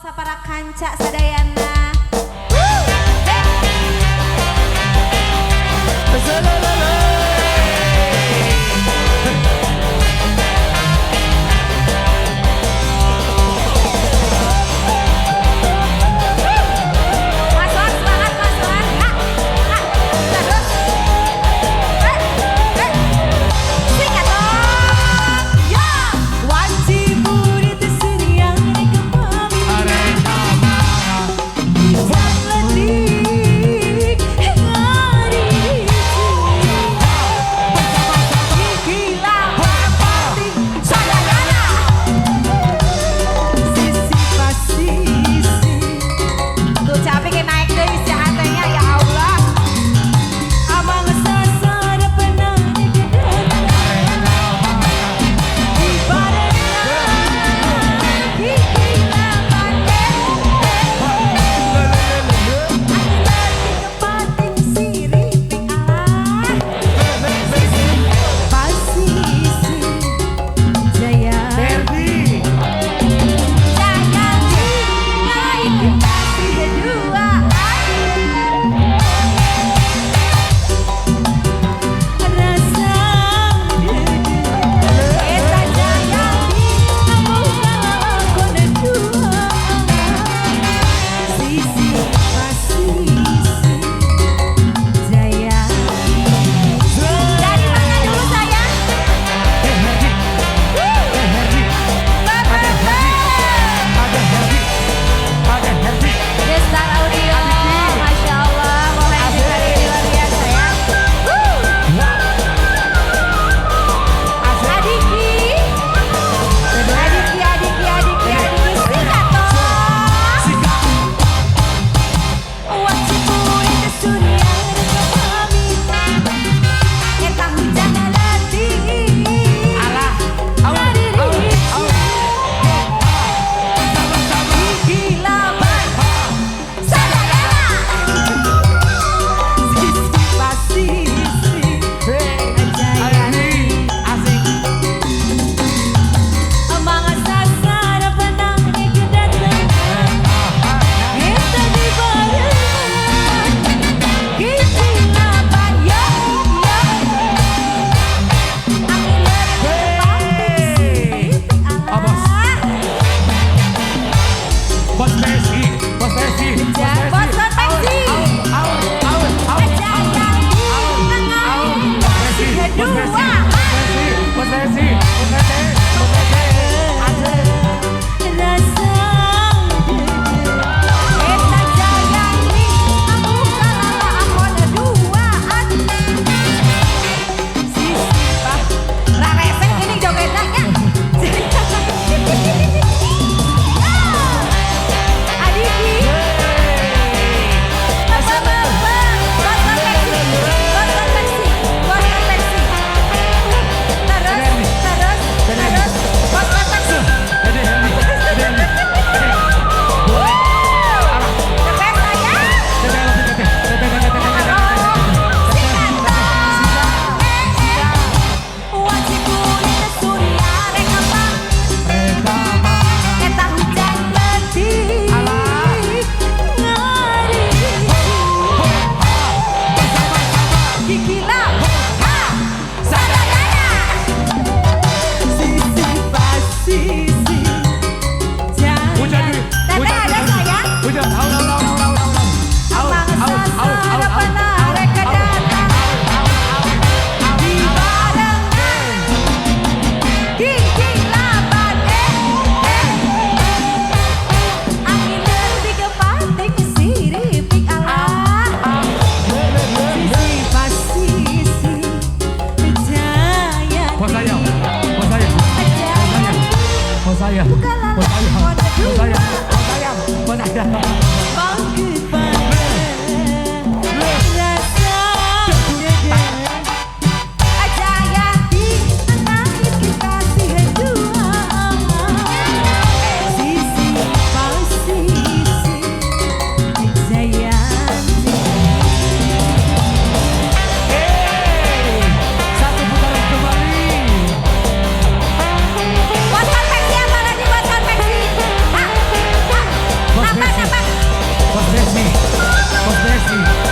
Sapara kanca sadayana. Mas Wan, semangat Mas Wan. Ha, ha, terus. Eh, eh. Sikat dong. Ya. Wanci buri teh suriang rek pamit. Hujan leutik ngaricu. Gila pati Sadayana. Sisi pasisi. Tuh capek kayak naik deui si hatenya ya Allah. Amang sasarepna dibarengan Gila Angin kepating siripik alah. Sisi pasisi jaya. Derby. Jayanti naik kasih dua. Rasa Eta Jayanti lalakon dua. Sisi pasisi jaya. Dari mana dulu sayang? Eh Herdi. Eh Herdi. Bapak. Ada Herdi. Ada Herdi. The Star Audio, Masya Allah, momen hari ini luar biasa ya. Woo. Adiki, Adiki, Adiki, Adiki, Adiki, sikat toh. Sikat. Wanci buri teh suriang rek pamit. Eta hujan Leutik Alah. Au, au, au. Bersama-sama. gila sadayana. Sisi pasisi Hey. jaya. Asik. Amang sasarepna rek dateng. Eta dibarengan Gila yo yo. Angin Hey. Awas. Bos PSI, bos PSI, bos PSI. Bos konveksi. Au, au, au, Jayanti au. PSI, bos PSI, bos PSI, bos PSI, bos PSI. Asik. Rasa Eta Jayanti buka lalakon duaan. Sisi pas Rareseh gini jogetna nya. Adiki, bapak-bapak, bos konveksi, bos konveksi, bos konveksi. Terus, terus, terus, bos konveksi. Dede Herdi, Dede Herdi. Boleh. Alah. The best sayang. Dede, dede, dede, dede, dede, dede, Sikat dong. Eh, eh. Wanci buri teh suriang Rek pamit, Reka mana? eta hujan leutik Alah. ngaricu. Bersama-sama. Gila, ha, sadayana. Sisi pasisi jaya. Hujan dulu. Teteh Hujan, ada hujan. sayang? Hujan. Au, au, au, au, au, au. Au, Amang au, au, au, au, sasarepna au, rek au, datang. Dibarengan gigi laban eh eh. Angin leutik kepating siripik alah. Sisi pasisi jaya. Bos saya, bos saya, bos saya, bos saya, bos saya, bos saya, bos saya, bos saya. Bangkit bareng rasa Jayanti Nangis kasih dua. Sisi pasisi jayanti. Hey, satu putaran kembali. Bos konveksi apa lagi bos konveksi? Ha, ha. Bos Messi, Bos Messi.